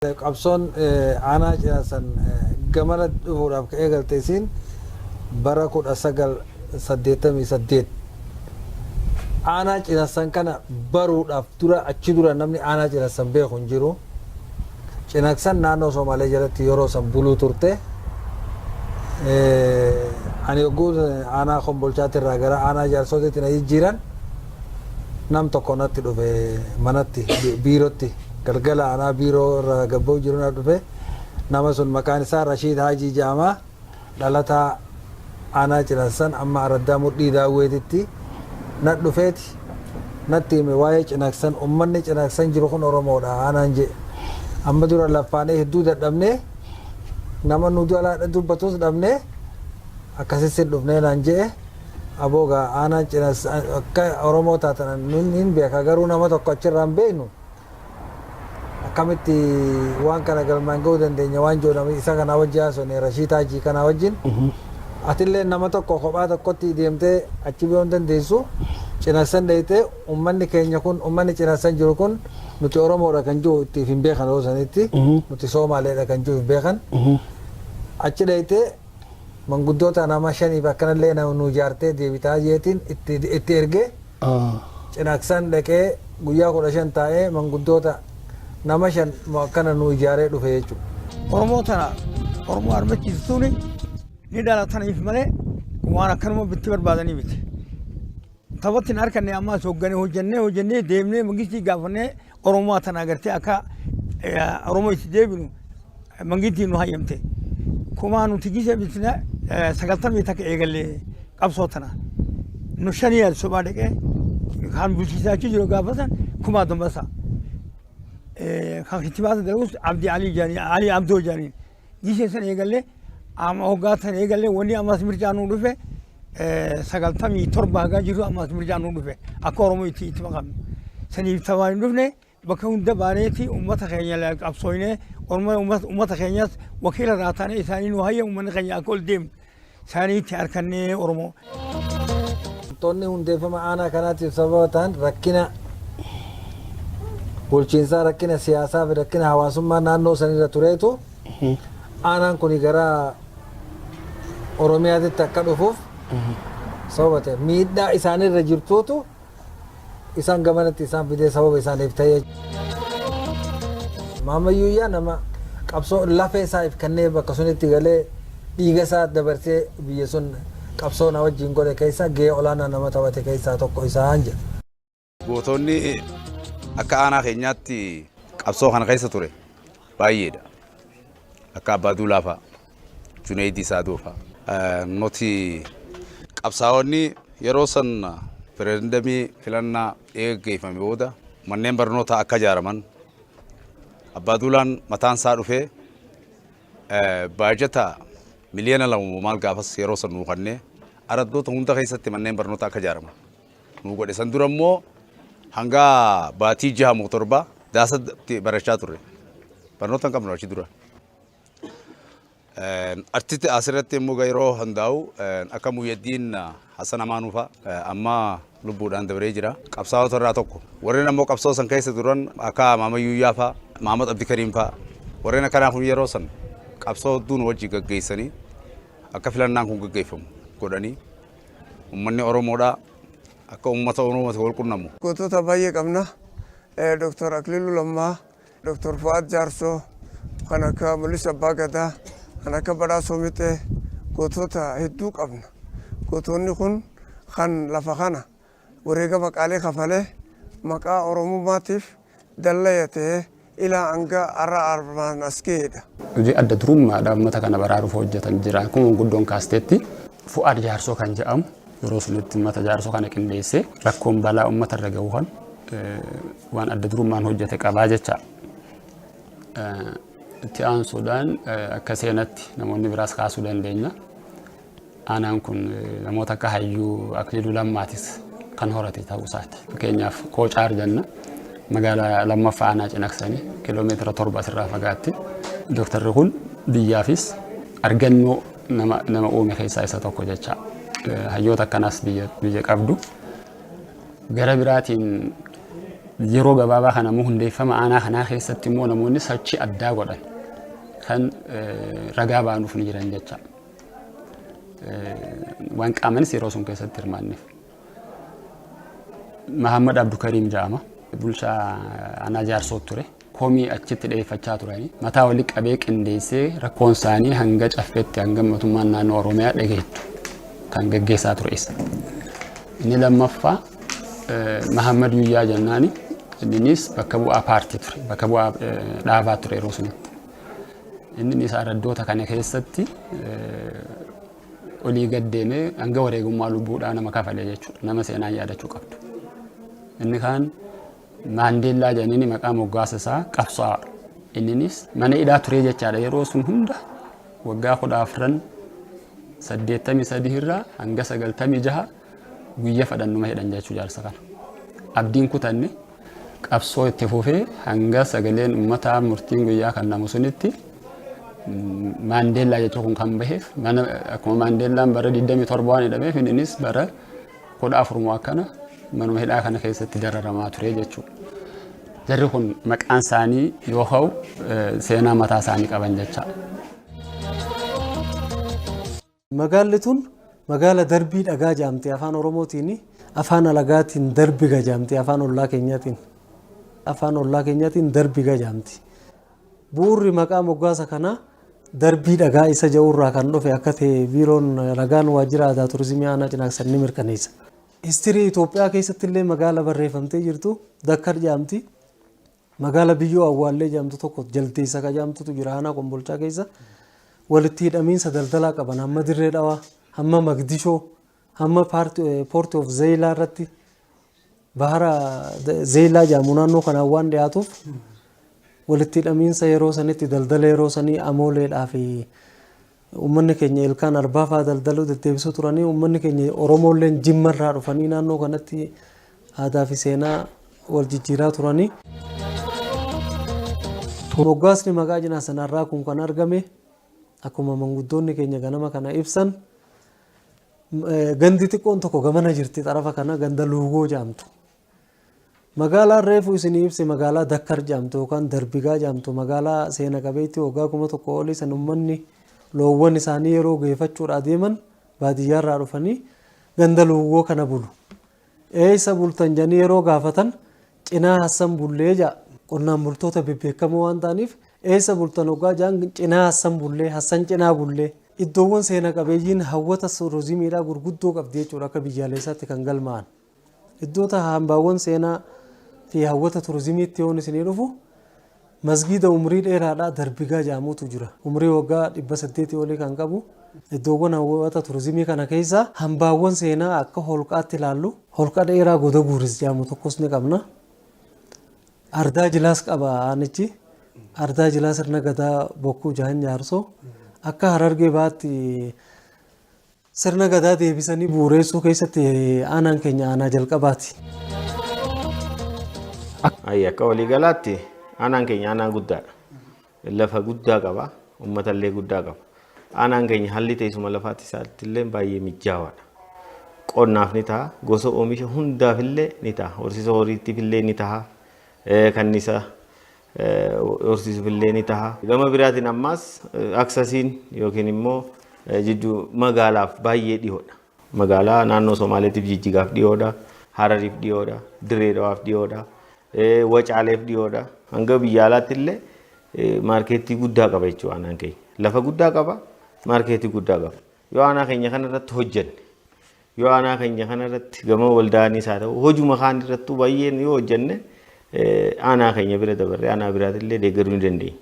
Qabsoon aanaa Cinasan gamana dhufuudhaaf ka eegalte isiin bara 1988. Aanaa Cinasan kana baruudhaaf dura, achi dura namni aanaa Cinasan beeku hin jiru. Cinaksan naannoo Somaalee jalatti yeroo san buluu turte. Ani yogguu aanaa Kombolchaatti irraa gara aanaa Jaarsootitti na jijjiiran, nam tokko natti dhufe manatti, biirootti. Galgala aanaa biiroo irraa gabba'u jiru na dhufe. Nama sun maqaan isaa Rashiid Haajii jedhama. Dhalataa aanaa Cinaksan, amma araddaa Mudhii Daawweetitti na dhufeeti natti hime waa'ee Cinaksan. Ummanni Cinaksan jiru kun Oromoodha aanaan jee. Amma dura laffaanee hedduu dadhabnee, nama nu jalaa dubbatus dhabnee, akkasitti dhufnee naan jee. Aboogaa aanaan Cinaksan akka Oromoo taatan nun hin beeka, garuu nama tokko achirraa hin beeknu. Akkamitti waan kana galmaan ga'uu dandeenya waan jiru nama isa kanaa wajjin haasofne, Rashiid Haajii kanaa wajjin. Atillee nama tokko kophaa tokkotti deemtee achi ba'uu hin dandeessu. Cinaksan dheeytee ummanni keenya kun, ummanni Cinaksan jiru kun nuti Oromoodha kan jiru ittiif hin beekan yeroo sanitti, nuti Soomaaleedha kan jiru hin beekan. Achi dheeytee manguddoota nama shaniif akkanallee nu ijaartee deebitaa jeetiin itti ergee. Cinaksan dhaqee guyyaa 15 taa'ee manguddoota nama shan akkana nu ijaaree dhufe jechuudha. Oromoo tana Oromoo armachiistuun ni dhalataniif malee waan akkanuma bitti barbaadanii miti. Taphatti hin harkanne. Ammas hoggane hojjennee hojjennee deemnee mangistii gaafannee Oromoo tana agartee akka Oromoo itti deebinu mangistiin nu hayyamte. Kumaa nuti gisee bitne 91 eegalee qabsoo tana. Nu shanii as sobaa dhaqee kan bulchiisaa achi jiru gaafa san Kumaa Dambasa. Kan kittibaata dalagus Abdi Alii jedhanii, Alii Abdoo jedhanii. Gisee san eegallee amma hoggaa san eegallee wanni ammas mircaa nu dhufe 97 hagaa jiru ammas mircaa nu dhufe akka Oromoo itti maqamnu. Saniif tabaan hin dhufne. Bakka hunda baaneeti uummata keenya qabsooynee, uummata keenyas wakiila irraa taanee isaanii nu hayya uummanni keenya akka ol deemu isaaniitti harkannee Oromoo. Wantoonni hundeeffama aanaa kanaatiif sababa ta'an rakkina bulchiinsaa, rakkina siyaasaa fi rakkina hawaasummaa naannoo sanirra tureetu aanaan kun gara Oromiyaatitti akka dhufuuf sababa ta'e. Miidhaa isaanirra jirtuutu isaan gamanatti isaan fidee sababa isaaniif ta'ee. Maamayyuuyyaa nama qabsoo lafee isaa if kennee bakka sunitti galee dhiiga isaa dabarsee biyya sun qabsoo na wajjin godhe keessaa gahee olaanaa nama taphate keessaa tokko isaan jedha. Gootonni akka aanaa keenyaatti qabsoo kana keessa ture baay'eedha. Akka Abbaa Duulaa fa'a, Junaydii Saadoo fa'a. Nuti qabsaa'onni yeroo san referendamii filannaa eeggeeffame booda manneen barnootaa akka ijaaraman Abbaa Duulaan mataan isaa dhufee baajata miliyoona 2 maal gaafas yeroo san nuu kennee araddoota hunda keessatti manneen barnootaa akka ijaaraman nuu godhe. San dura immoo hanga baatii 6 moo 7 daasatti barachaa turre. Barnoota hin qabnu achi dura. Artisti asirratti immoo yeroo hundaa'u akka Muyyaddiin Hassan Amaanuu fa'a amma lubbuudhaan dabaree jira. Qabsaa'ota irraa tokko. Warreen ammoo qabsoo san keessa turan akka Maamayyuuyyaa fa'a, Mahamad Abdikariim fa'a. Warreen akkanaa kun yeroo san qabsoo hedduu nu wajjin gaggeessanii akka filannaan kun gaggeeffamu godhanii uummanni Oromoodhaa akka uummata Oromooti wal qunnamu. Gootota baay'ee qabna. Dr. Akililuu Lammaa, Dr. Fu'aad Jaarsoo, kan akka Mul'is Abbaa Gadaa, kan akka Badhaasoo Mixee, gootota hedduu qabna. Gootonni kun kan lafa kana wareegama qaalii kafalee maqaa Oromummaatiif dallaya ta'ee ilaa hanga har'a armaan as ga'edha. Hojii adda durummaadhaan uummata kana baraaruuf hojjetan jira. Akkuma guddoon kaasteetti Fu'aad Jaarsoo kan jedhamu yeroo sunitti uummata Jaarsoo kana qindeessee rakkoon balaa uummata irra gahu kan waan adda durummaan hojjete qabaa jecha. Itti aansuudhaan akka seenatti namoonni biraas kaasuu dandeenya. Aanaan kun namoota akka Hayyuu Akililuu Lammaatis kan horate ta'uu isaati. Fakkeenyaaf Koocaar jenna. Magaalaa lammaffaa aanaa Cinaksanii kiiloomeetira 7 asirraa fagaatti. Dooktarri kun biyyaafis argannoo nama uume keessaa isa tokko jecha. Hayyoota akkanaas biyya qabdu. Gara biraatiin Yeroo gabaabaa kana immoo hundeeffama aanaa kanaa keessatti immoo namoonni sochii addaa godhan kan ragaa baanuuf ni jiran jecha. Waan qaamanis yeroo sun keessatti hirmaanneef. Mahammad Abdukariim jedhama. Bulchaa aanaa Jaarsoo ture. Komii achitti dhiyeeffachaa turanii mataa walii qabee qindeessee rakkoon isaanii hanga caffeetti, hanga mootummaan naannoo Oromiyaa dhageettu kan gaggeessaa ture isa. Inni lammaffaa Mahammad Yuyyaa jennaani, innis bakka bu'aa paartii ture, bakka bu'aa dhaabaa ture yeroo sunitti. Inni araddoota kana keessatti olii gad deemee hanga wareegummaa lubbuudhaa nama kafalee jechuudha. Nama seenaan yaadachuu qabdu. Inni kaan Maandeellaa jedhanii maqaa moggaasa isaa, qabsaa'aadha. Inninis mana hidhaa turee jechaadha yeroo sun hunda, waggaa 14, 83 irraa hanga 96, guyya fadhannuma hidhan jechuu jaarsa kana. Abdiin kutanne, qabsoo itti fufee hanga sagaleen uummataa murtiin guyyaa kan namu sunitti. Maandeellaa jechuun kun kan baheef mana akkuma Maandeellaan bara 27 waan hidhameef, innis bara 14 akkana manuma hidhaa kana keessatti dararamaa ture jechuudha. Jarri kun maqaan isaanii yoo ka'u seenaa mataa isaanii qaban jecha. Magaalli tun magaala Darbii Dhagaa jedhamti afaan Oromootiin, afaan alagaatiin Darbiga jedhamti afaan ollaa keenyaatiin. Afaan ollaa keenyaatiin Darbiga jedhamti. Bu'uurri maqaa moggaasa kanaa darbii dhagaa isa jedhurraa kan dhufe akka ta'e biiroon ragaan waajjira aadaa turizimii aanaa Cinaaksan ni mirkaneessa. History Itoophiyaa keessatti illee magaala barreeffamtee jirtu Dakkar jedhamti. Magaala Biyyoo Awwaallee jedhamtu tokko, Jaldeessa ka jedhamtutu jira aanaa Kombolchaa keessa. Walitti hidhamiinsa daldalaa qaban hamma Dirree Dhawaa, hamma Magdishoo, hamma Port of Zeeyilaa irratti, bahara Zeeyilaa jedhamu naannoo kanaan waan dhiyaatuuf, walitti hidhamiinsa yeroo sanitti daldala yeroo sanii amooleedhaa fi uummanni keenya ilkaan arbaa fa'aa daldaluu deddeebisuu turanii, uummanni keenya Oromoolleen Jimmarraa dhufanii naannoo kanatti aadaa fi seenaa wal jijjiiraa turanii. Moggaasni maqaa Cinaa sanarraa kun kan argame akkuma manguddoonni keenya ganama kana ibsan, gandi xiqqoon tokko gamana jirti, xarafa kana, ganda Luugoo jedhamtu. Magaalaan reefu isinii ibse, magaalaa Dakkar jedhamtu yookaan Darbigaa jedhamtu, magaalaa seena qabeettii waggaa 1000 olii san, uummanni loowwan isaanii yeroo geeffachuudhaa deeman baadiyyaarraa dhufanii ganda Luugoo kana bulu. Eessa bultan jedhanii yeroo gaafatan, Cinaa Hassan bullee jedha. Qonnaan bultoota bebbeekamoo waan ta'aniif, eessa bultan hoggaa jedhan, Cinaa Hassan bullee, Hassan cinaa bullee. Iddoowwan seena qabeeyyiin hawwata turizimiidhaa gurguddoo qabdi jechuudha, akka biyyaalessaatti kan galmaa'an. Iddoota hambaawwan seenaa fi hawwata turizimiitti yoon isinii dhufu, masgiida umrii dheeraadhaa Darbigaa jedhamutu jira. Umrii waggaa 800 olii kan qabu. Iddoowwan hawwata turizimii kana keessaa hambaawwan seenaa akka holqaatti ilaallu, holqa dheeraa Goda Guuris jedhamu tokkos ni qabna. Ardaa jilaas qaba aanichi. Ardaa jilaa sirna gadaa Bokkuu Jahan Jaarsoo akka Harargee Bahaatti sirna gadaa deebisanii bu'uureessuu keessatti aanaan keenya aanaa jalqabaati. Ayyi, akka waliigalaatti aanaan keenya aanaa guddaadha. Lafa guddaa qaba, uummata illee guddaa qaba. Aanaan keenya haalli teessuma lafaatti isaatti illee baay'ee mijaawaadha. Qonnaaf ni ta'a, gosa oomisha hundaaf illee ni ta'a, horsiisa horiitiif illee ni ta'a, kannisa horsiisuuf illee ni ta'a. Gama biraatiin ammaas accessiin yookiin immoo jidduu magaalaaf baay'ee dhiyoodha. Magaalaa naannoo Somaaleetiif Jijjigaaf dhiyoodha, Harariif dhiyoodha, Dirree Dhawaaf dhiyoodha, Wacaaleef dhiyoodha. Hanga biyya alaatti illee marketii guddaa qaba jechuudha aanaan keenya. Lafa guddaa qaba, marketii guddaa qaba. Yoo aanaa keenya kana irratti hojjenne, yoo aanaa keenya kana irratti gama waldaanis haa ta'u, hojuma kaan irrattuu baay'een yoo hojjenne, aanaa keenya bira dabarree aanaa biraatti illee deeggaruu ni dandeenya.